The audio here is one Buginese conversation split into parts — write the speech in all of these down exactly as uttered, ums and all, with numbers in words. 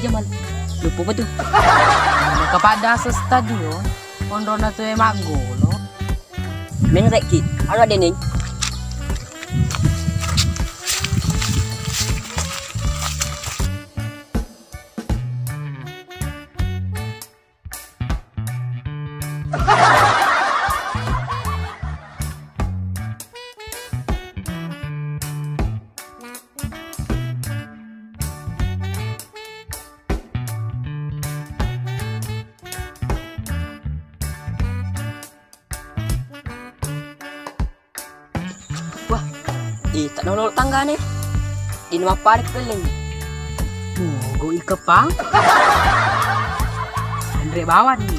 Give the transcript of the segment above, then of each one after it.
Jamal, lupa apa tu? Maka pada aso stadion, onrona tu e maggolo. Menrekki, anu ade ning. Wah, ita nolok tanggane. Di nama panik peleng. Mogo ikepang. Andre bawan ni.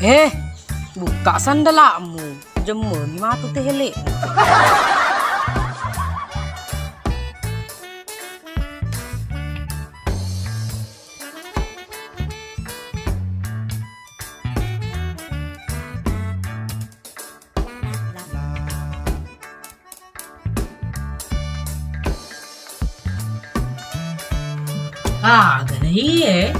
Eh, bukka sandalakmu, jemmengi matu tele. Aga na iye.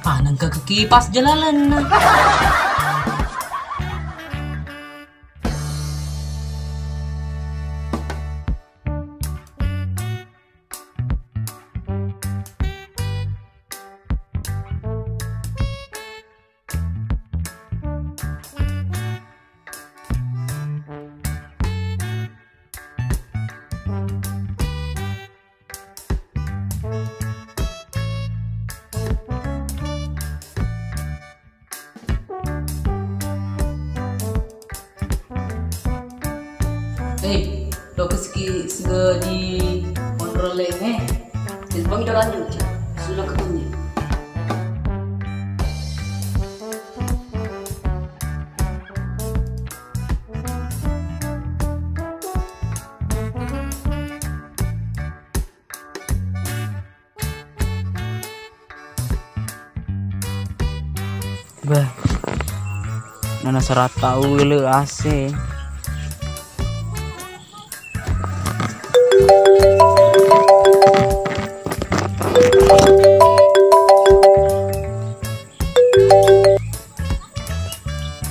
Panengka ke kipas jalalenna. Eh, lokesiki siga di onroleng e. Telpongi dolanju, sudah ketunjuk. Beh, nana seratta uwile ase.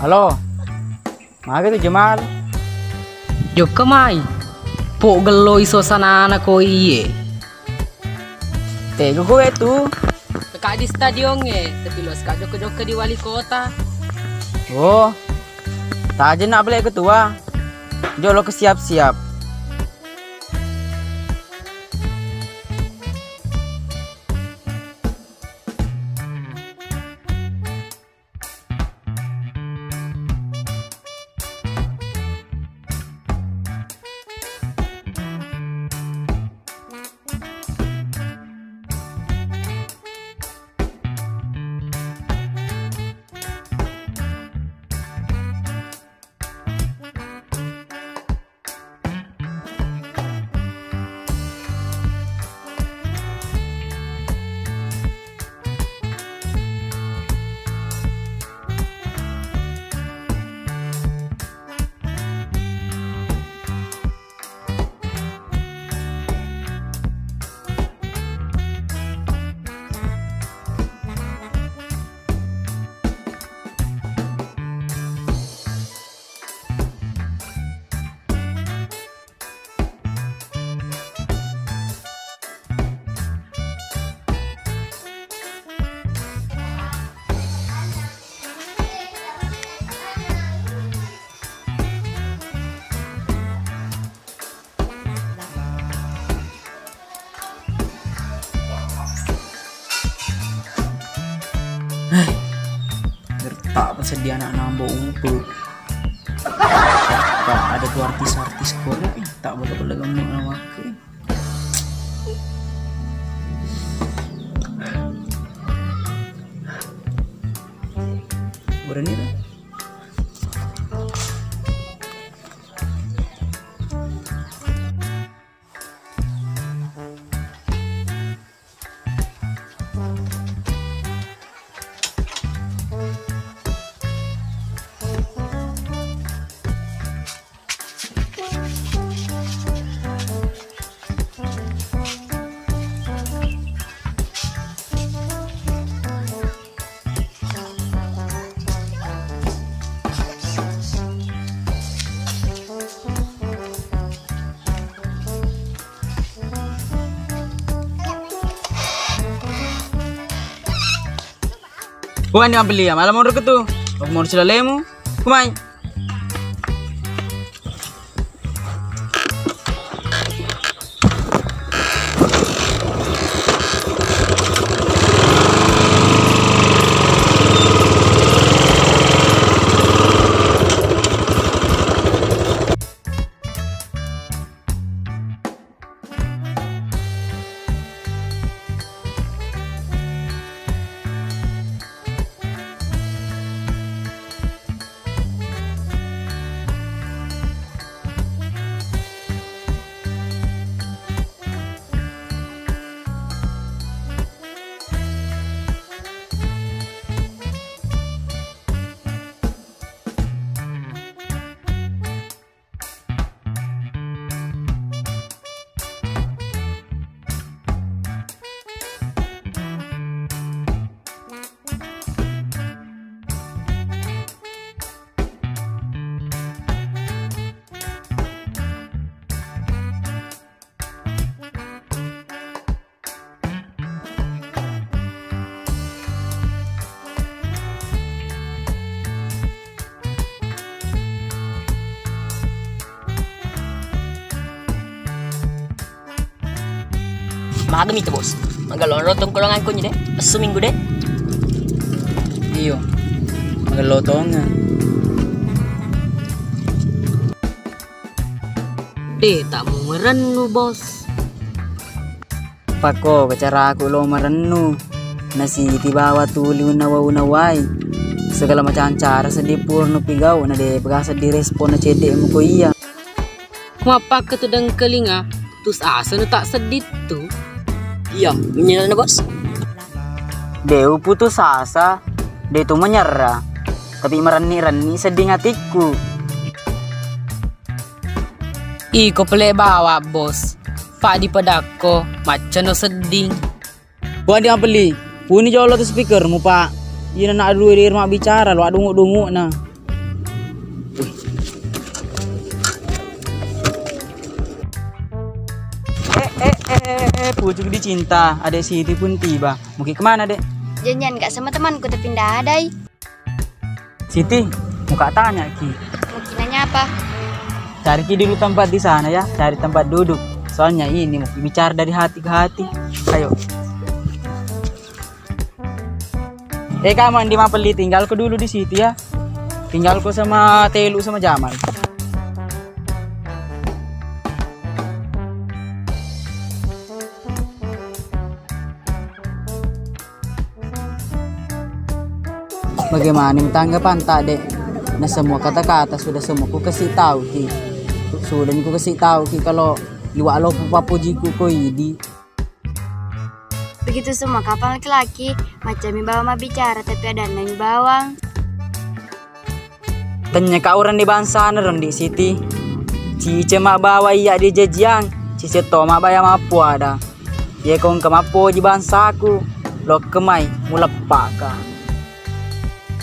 Halo. Maga tu Jamal? Jokka mai. Poggello i suasanana ko iye. Tega kowe tu? Teka di stadion e, tapi lo seka jokka-jokka di wali kota. Oh. Tajenna bele ketua. Jolo ke siap-siap. Hei, gertak apa sedih anak nambo upe. Tak ada tu artis-artis Korea, eh, tak boleh-boleh gemuk nama aku. Berani tak? Bukan di mabeli ya, malah mundur ke tu. Aku mau silalemu. Kumai. Magami tu, Bos. Magello tongkoronganku ni, Dek. Esso minggu, Dek. Iyo. Magello tongeng. De, tak mau merennu, Bos. Pakko, ke caraku lo merennu. Nasiti bawa tuli unnawa-unawai. Segala macam cara seddi purnu pigau, na de pegasa direspon na cedde muko iya. Mappakka tu dengkelinga, tus asa nu tak seddi tu. Iya, menyerah, Bos. De uputus asa, de tu menyerah. Tapi merenni-renni sedding atikku. Iko pele bawa, Bos. Pak dipedakko, maccano sedding. Wah, dia beli. Puni jolo tu speakermu, Pak. Ina nak dua di rumah bicara, lo dungu-dungu na. Eh, eh, eh, eh, eh, pucuk dicinta, Adek Siti pun tiba. Muki kemana, Dek? Janjian gak sama temanku, tapi ndak ada i. Siti, muka tanya ki. Mungkin nanya apa? Cari ki dulu tempat di sana ya, cari tempat duduk. Soalnya ini mau bicara dari hati ke hati. Ayo. Eh, kamu Andi Mapelli, tinggal ko dulu di situ ya. Tinggal ko sama Telu sama Jamal. Bagaimana tanggapan tak, Dek? Nah, semua kata-kata sudah semua ku kasih tahu ki. Sudah ni ku kasih tahu ki kalau liwak lo papojiku ko idi. Begitu semua kapang laki-laki, macam mi bawang mabbicara tapi adanna mi bawang. Tanya ka orang di bangsana dong di Siti. Cice mabbawa iya di jajiang, cice to mabbaya mappuada. Ye ko engka mappoji bangsaku, lokke mai muleppaka.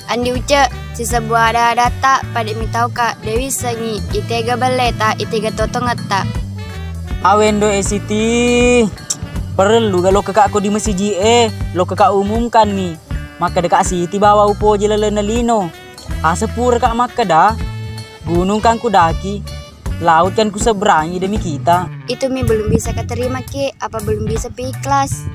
Andi Uce, sisebbu ada-adatta, pada mitauka, dewi sengi, itega belleta, itega totongetta. Awendo e Siti, perlu ga lokkeka ko di masiji e, lokkeka umumkan ni. Makkeda ka Siti bawa upoji lalenna lino. Asa pura ka makkeda, gunung kan kudaki, laut kan kuseberangi demi kita. Itu mi belum bisa katerima ki, apa belum bisa pi ikhlas?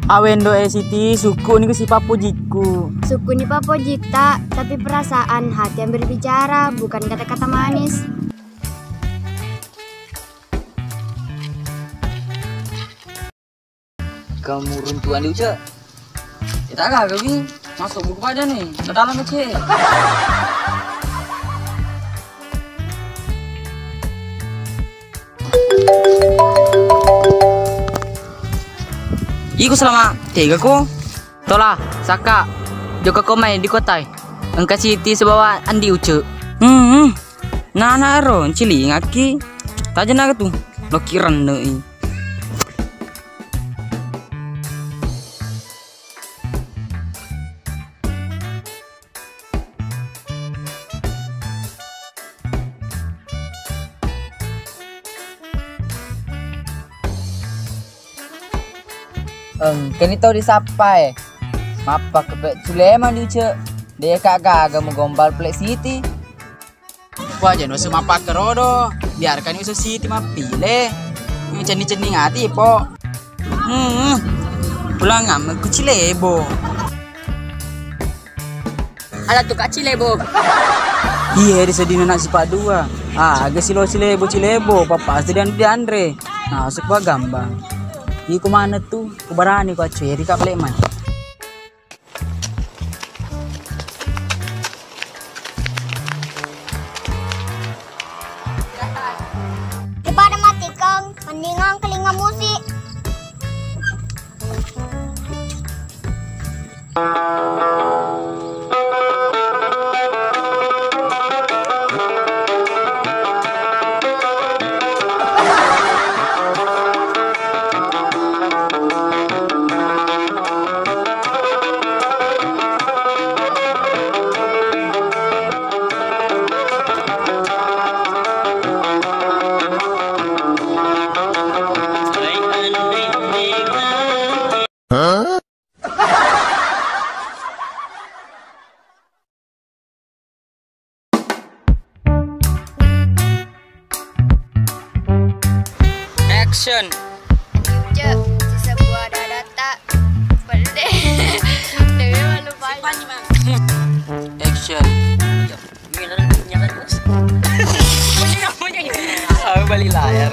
Awendo e Siti, sukku ni ku sipapojikku. Sukku ni papojita, tapi perasaan hati yang berbicara, bukan kata-kata manis. Kamu runtuhan di Uce. Kita gagal wi. Masuk buku pada nih. Ke dalam kecil. Iko selama tega ko. Tola, Saka, jokka ko mai di kotai. Engka Siti sibawa Andi Uce. Hmm, hmm. Nana ero, cilingakki. Taja naga tu. Loki renne i. Engkani tau disappa e. Mappakke pe Sulema di, Cek. Deka gaga mugombal Plek Siti. Wah, jangan usah mappakke rodo. Biarkan usah Siti mappile. Cenning-cenning ati, Po. Hmm. Pulang ngamme ku Cilebo. Ada tu Kak Cilebo. Iya, di sedina nasi padua. Ah, aga silo Cilebo, Cilebo, papa sedang dianre. Nah, suka gambang. Iko mana tu? Ku barani ku aceri kap leman. Daripada matikeng, mendingan kelinga musik. Action. Cek, sebuah data. Pede. Dewe malu banyak. Action. Aku balik layar.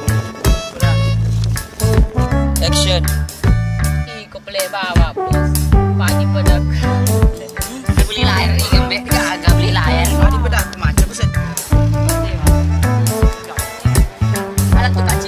Action. Ih, kau pelik bawa, Bos. Pagi pedak. Beli layar nih, kan, Bek? Gak, gak beli layar. Pagi pedak, aku macam, buset. Ada tukang